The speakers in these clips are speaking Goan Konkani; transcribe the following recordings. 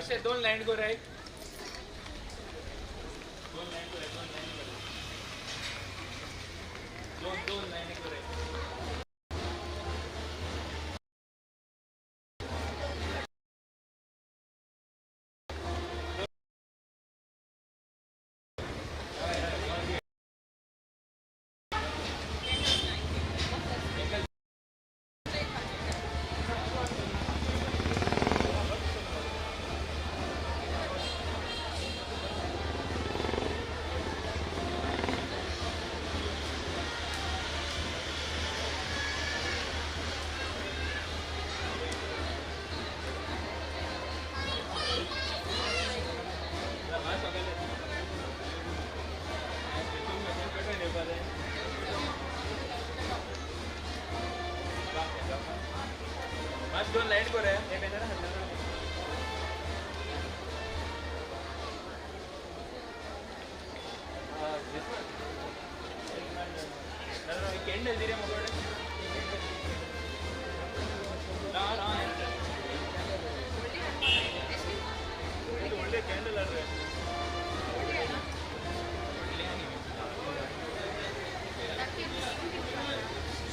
मातशे दोन लायन कराय, दोन लायन कराय, दोन लायन कराय, दोन दोन लायन कराय. दोन लायन करे हे बॅनर हाडला. कॅन्डल दी रे मोकडे. ना ना व्हडले कॅन्डल रे.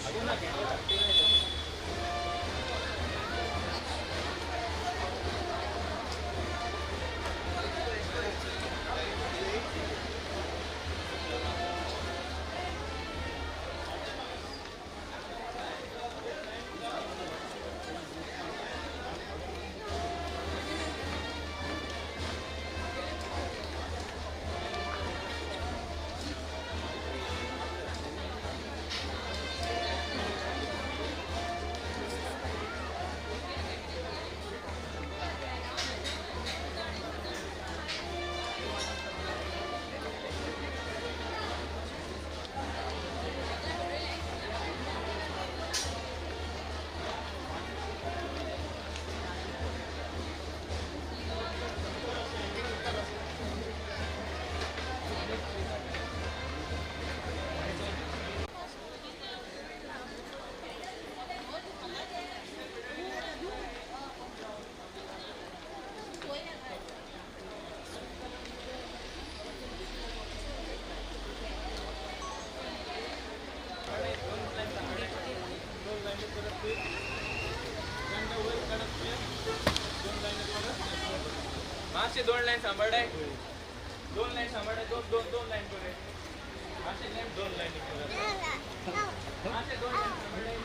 अजून ना कॅन्डल. मातशे दोन लायन सांबाळाय, दोन लायन सांबाळाय, दोन दोन दोन लायन करे. मातशे लायन दोन लायन करे, मातशे दोन लायन सांबाळाय.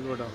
Go down.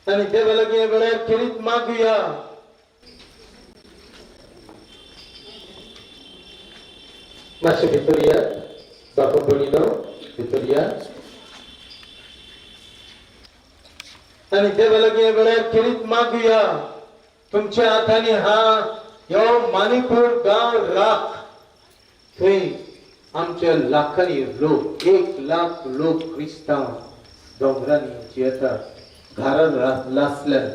आनी देवा लागीं वेळार खेरीत मागुया. मातशें भितर या बापू भयणीनो, भितर या. आनी देवा लागीं वेळार खेरीत मागुया, तुमच्या हातांनी हा ह्यो माणिपूर गांव राख. थंय आमच्या लाखांनी लोक, 1 लाख लोक क्रिस्तांव दोंगरांनी जियेतात, घरान लासल्यात,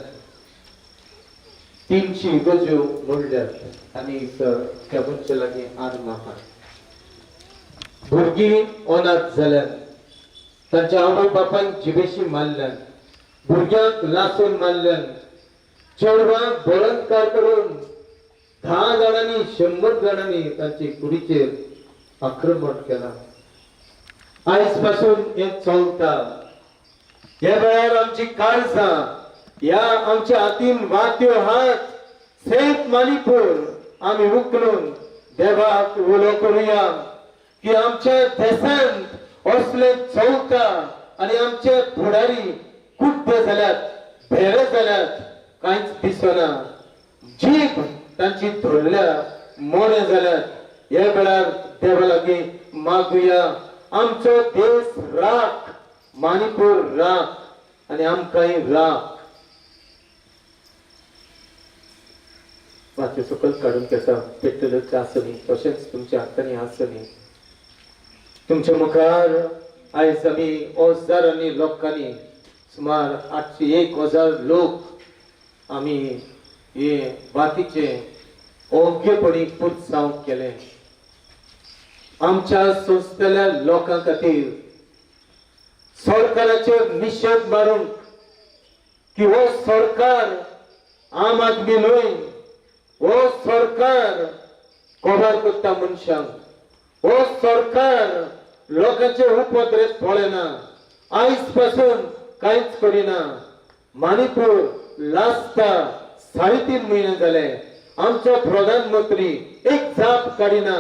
300 इगर्ज्यो मोडल्यात आनी त्या मनशा लागीं आर्मां आहात. भुरगीं अनाथ जाल्यात, तांच्या आवय बापायन जिबेशी मारल्यात, भुरग्यांक लासून मारल्यात, चेडवांक बलात्कार करून 10 जाणांनी 100 जाणांनी तांचे कुडीचेर आक्रमण केलां. आयज पासून हें चलता. ह्या वेळार आमची काळजां, ह्या आमच्या हातीन वात्यो हात सेफ माणिपूर आमी उखलून देवाक उलो करुया की आमच्या देशांत असले चौका आनी आमचे फुडारी कुड्डे जाल्यात, भेरे जाल्यात, कांयच दिसना, जीभ तांची धरल्या, मोडे जाल्यात. ह्या वेळार देवा लागीं मागुया, आमचो देश राख, माणिपूर राख आनी आमकांय राख. मातशें सकयल काडून केसा पेट्टलेच आसनी, तशेंच तुमच्या हातांनी आसनी. तुमच्या मुखार आयज आमी हजारांनी लोकांनी, सुमार 801,000 लोक आमी हे वातीचें योग्यपणी पुरसांव केलें. आमच्या संस्थेल्या लोकां खातीर सरकाराचेर निशेध मारूंक की हो सरकार आम आदमी न्हय, हो सरकार कबार करता मनशांक, हो सरकार लोकांचे उपद्रेत पळयना, आयज पासून कांयच करिना. माणिपूर लासता 3.5 म्हयने जाले, आमचो प्रधानमंत्री एक जाप काडिना.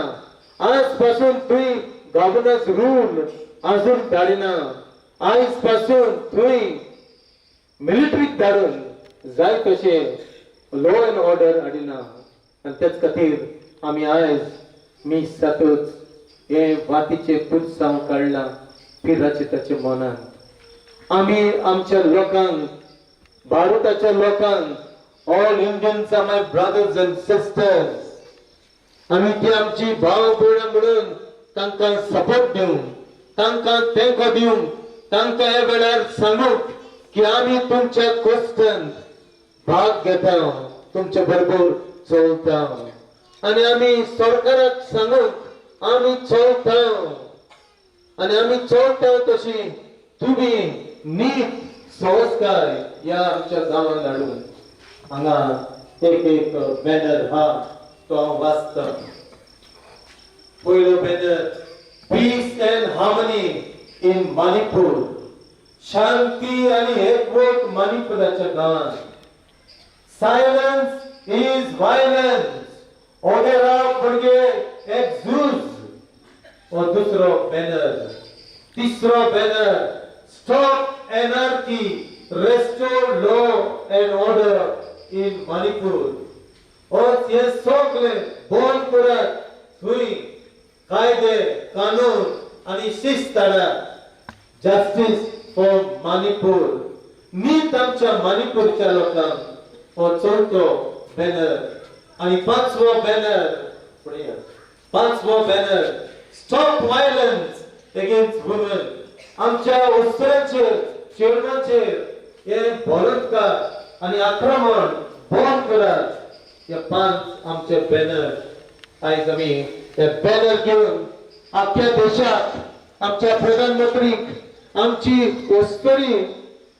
आज पासून थंय गव्हर्नन्स रूल अजून धाडिना. आयज पासून थंय मिलिटरीक धाडून जाय तशें लॉ एंड ऑर्डर हाडिना. आनी तेच खातीर आमी आयज मी सातच हे वातीचें पुरसांव काडलां पिराचे ताच्या मनांत. आमी आमच्या लोकांक, भारताच्या लोकांक, all Indians are my brothers and sisters, आमी ती आमची भाव भयणां म्हणून तांकां सपोर्ट दिवंक, तांकां तेंको दिवंक, तांकां ह्या वेळार सांगूंक की आमी तुमच्या कोश्टांत भाग घेता, तुमच्या बरोबर चलता. आनी आमी सरकाराक सांगूंक आमी चलता, आनी आमी चलता तशी तुमी नीत संस्कार ह्या आमच्या गांवांत हाडून हांगा एक एक बॅनर हा तो हांव वाचता. पयलो banner, peace and harmony in Manipur, शांती आनी एकवट मणिपुराच्या गांवांत. सायलन्स is violence, ओगेरा भुरगे एक झूज, हो दुसरो बॅनर. तिसरो banner, stop anarchy, restore law and order in Manipur. हो हे सगळे बंद करात, थंय कायदे कानून आनी शिस्त हाडात. जस्टीस फॉर मणिपूर, नीत आमच्या मणिपूरच्या लोकांक, हो चवथो बॅनर. आनी पांचवो बॅनर, फुडें पांचवो banner, stop violence against women. आमच्या वस्त्रांचेर चेडवांचेर हे बलात्कार आनी आक्रमण बंद करात. हे पांच आमचे बॅनर. आयज आमी हे बॅनर घेवन आख्या देशाक आमच्या प्रधानमंत्रीक, आमची वस्तरी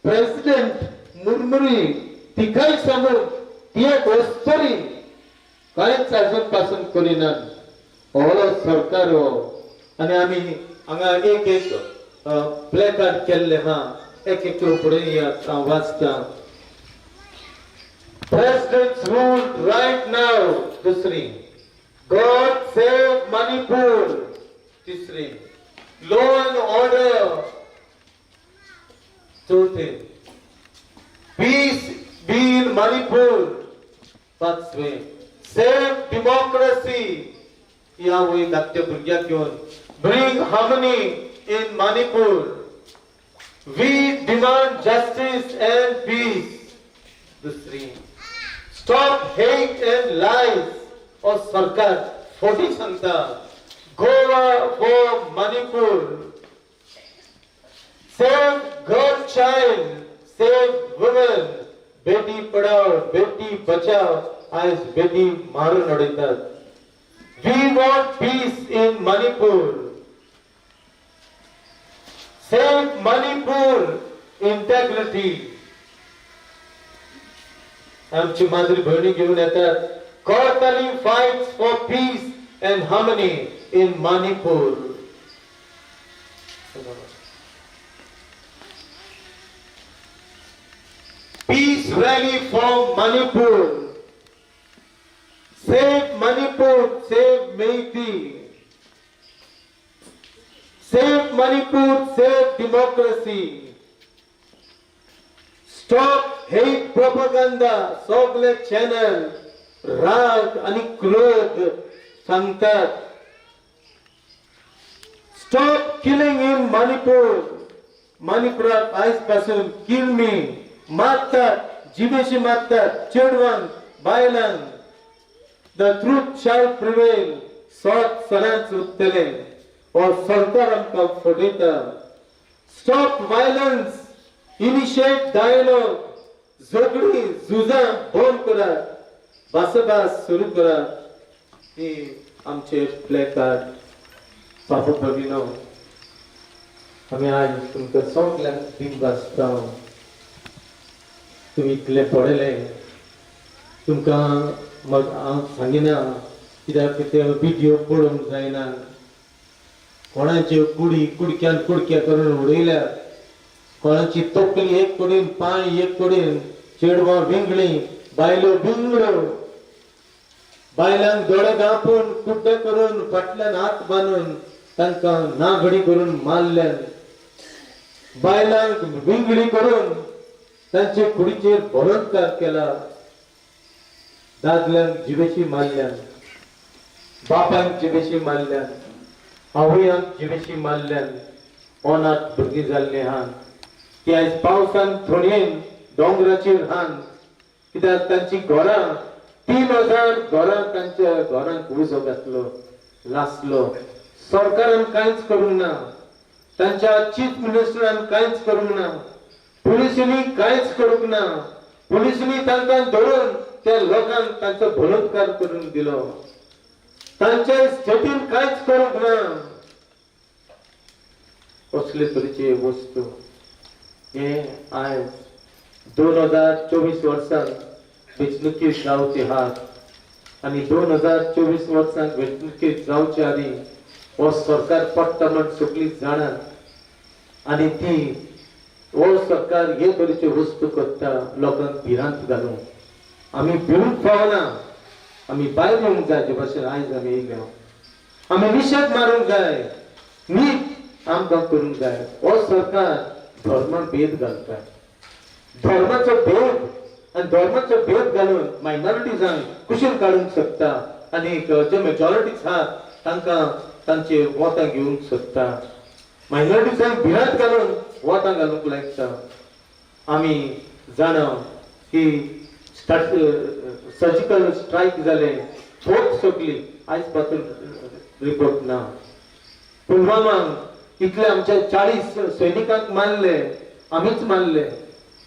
प्रेसिडेंट मुर्मुरी तिकाय सांगून ती एक वस्तरी कांयच अजून पासून करिनात हो सरकार हो. आनी आमी हांगा एक एक प्लेकार्ड केल्ले हा, एक एक फुडें येयात, हांव वाचता. प्रेसिडेंट्स रूल रायट नाव, दुसरी गॉड सेव्ह मणिपूर, तिसरी लॉ अँड ऑर्डर, चौथे पीस बी इन मणिपूर, पांचवे सेव्ह डेमोक्रेसी. ह्या वय धाकट्या भुरग्याक घेवन bring harmony in Manipur, we demand justice and peace, दुसरी स्टॉप हेट अँड लायज, हो सरकार फटी सांगता. Goa for Manipur, save girl child, save women, Beti Padhao Beti Bachao, आयज बेटी मारून उडयतात. We want peace in Manipur, save Manipur integrity. आमची माद्री भयणी घेऊन येतात. Cortalim fights for peace and harmony in Manipur. Peace rally for Manipur, save Manipur, save Meitei, save Manipur, save democracy, stop hate propaganda. सगळे चॅनल राग आणि क्रोध सांगतात. Stop killing in Manipur. मणिपुरात आयज पासून किल मी मारतात, जिबेशी मारतात चेडवांक बायलांक. The truth shall prevail, सत सदांच उरतलें. हो सरकार आमकां फटयता. Stop violence, initiate dialogue. झगडी झुजां बंद करात, भासाभास सुरू करात. ही आमचे प्लेकार्ड. बाबू भगिनो, आमी आज तुमकां सगल्यांक दिनवासता. तुमी इतले पळयले, तुमकां हांव सांगिना कित्याक ते विडियो पळोवंक जायना. कोणाच्यो कुडी कुडक्यान कुडक्या करून उडयल्या, कोणाची तकली एक कडेन, पांय एक कडेन, चेडवां विंगळी, बायलो विंगळ्यो, बायलांक दोळे धांपून कुड्डे करून फाटल्यान हात बांदून तांकां नागडी करून मारल्यान, बायलांक विंगळी करून तांचे कुडीचेर बलात्कार केला, दादल्यांक जिवेशी मारल्यान, बापांक जिवेशी मारल्यान, आवयांक जिवेशी मारल्यान. अनाथ भुरगीं जाल्लीं आहात ती आयज पावसान थोडयेन दोंगराचेर आहात, कित्याक तांची घरां 3000 घरां तांच्या घरांक उजो घातलो, लासलो. सरकारान कांयच करूंक ना, तांच्या चीफ मिनिस्टरान कांयच करूंक ना, पुलिसांनी कांयच करूंक ना. पुलिसांनी तांकां धरून त्या लोकांक तांचो बलात्कार करून दिलो. तांच्या स्टेटीन कांयच करूंक ना. असले तरेचे वस्तू हे आयज 2024 वर्सांत वेंचणुकेक जावचे आहात आनी 2024 वर्सांत वेंचणुकेक जावचे आदी हो सरकार पडटा म्हण सगळीं जाणात आनी ती हो सरकार हे तरेच्यो वस्तू करता लोकांक भिरांत घालूंक. आमी भिवंक फावना, आमी भायर येवंक जाय. जे भाशेन आयज आमी येयल्या, आमी निशेध मारूंक जाय, नीत आमकां करूंक जाय. हो सरकार धर्मान भेद घालता, धर्माचो भेद, आनी धर्माचो भेद घालून मायनॉरिटीजांक कुशीन काडूंक शकता आनी जे मेजॉरिटीज आहात तांकां तांचे वोतां घेवंक सोदता. मायनॉरिटीजांक भिरांत घालून वोतां घालूंक लायता. आमी जाणा की सर्जिकल स्ट्रायक जाले, फोट सगली आयज पासून रिपोर्ट ना. पुलवामाक इतले आमच्या 40 सैनिकांक मारले, आमीच मारले,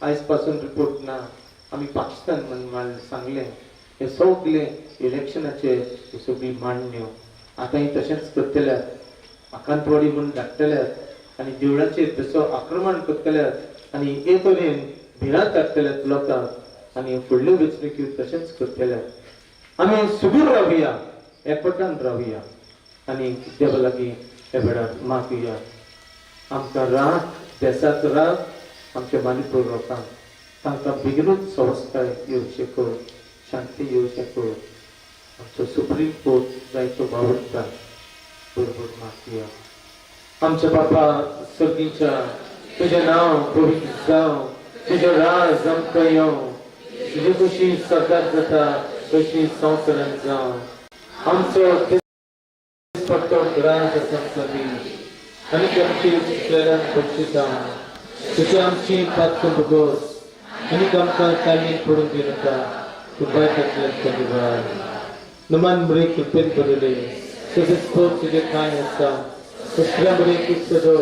आयज पासून रिपोर्ट ना. आमी पाकिस्तान म्हण सांगले. हे सगळे इलेक्शनाचे हे सगळी मांडण्यो आतां ही तशेंच करतल्यात, आकांतवाडी म्हूण धाडटल्यात आनी देवळाचेर तसो आक्रमण करतल्यात आनी हे तरेन भिरांत हाडटल्यात लोकांक आनी फुडल्यो वेंचणुक्यो तशेंच करतल्यात. आमी सुगूर रावया, एकवटान रावया आनी देवा लागीं हे वेळार मागुया, आमकां राख, देसाक राख, आमच्या मालिपूर लोकांक तांकां बेगीनूच संस्थाय येवचें कर, शांती येवचें कर. आमचो सुप्रीम कोर्ट जायतो वावुरता, बरोबर मागुया. आमच्या बापा सर्गीच्या, तुजें नांव पवित्र जावं, तुजें राज आमकां येवं, तुजी खुशी सरकार जाता तशी संवसारांत जावं. आमचो दिसपट्टो ग्रास आमकां दी आनी आमची चुकलेल्यांक बक्षिता तुजी आमची पातकां भोगोस आनी आमकां चालणीक पडूंक दिनाका, तूं वायटांतल्यान निवार. नमान मरे, कृपेन भरले, तुजें स्पोट तुजें कांय आसा, दुसऱ्या मरे तूं सदो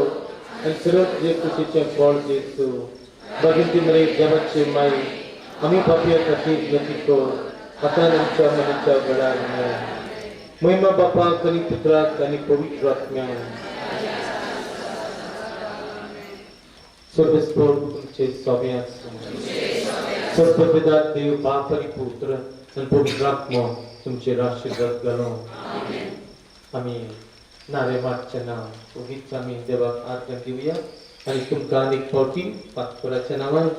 आनी सर्व तुजे कुशीचें फळ जेजू. भगिनी मरे, देवाची माई, आमी पापया खातीर विनंती कर, आतां आमच्या मनाच्या वेळार. महिमा बापाक आनी पुत्राक आनी पवित्र आत्म्याक. सर्वेस्पोर तुमचे सोबे आसूं. सर्वपिता देव बाप आनी पुत्र आनी पवित्र आत्मो तुमचेर आशिर्वाद घालूं. आमी नारे मारचे ना, ओगीच आमी देवाक आर्गां दिवया आनी तुमकां आनीक फावटी पातकोराच्या नांवान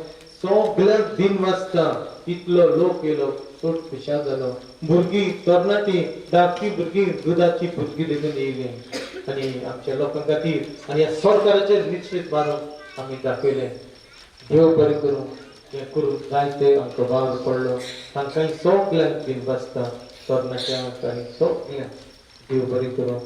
सगळ्याक दिन वाजता. इतलो लोक येयलो, चड खुशाल जालो. भुरगीं, तरणाटीं, धाकटी भुरगीं, दुदाची भुरगीं लेगून येयलीं आनी आमच्या लोकां खातीर आनी ह्या सरकाराचेर निश्चीत मारून आमी दाखयलें. देव बरें करूं, हें करूं जायते आमकां वावर पडलो. तांकांय सगल्यांक दिन वाजता, तरणाट्यांक आनी सगल्यांक देव बरें करूं.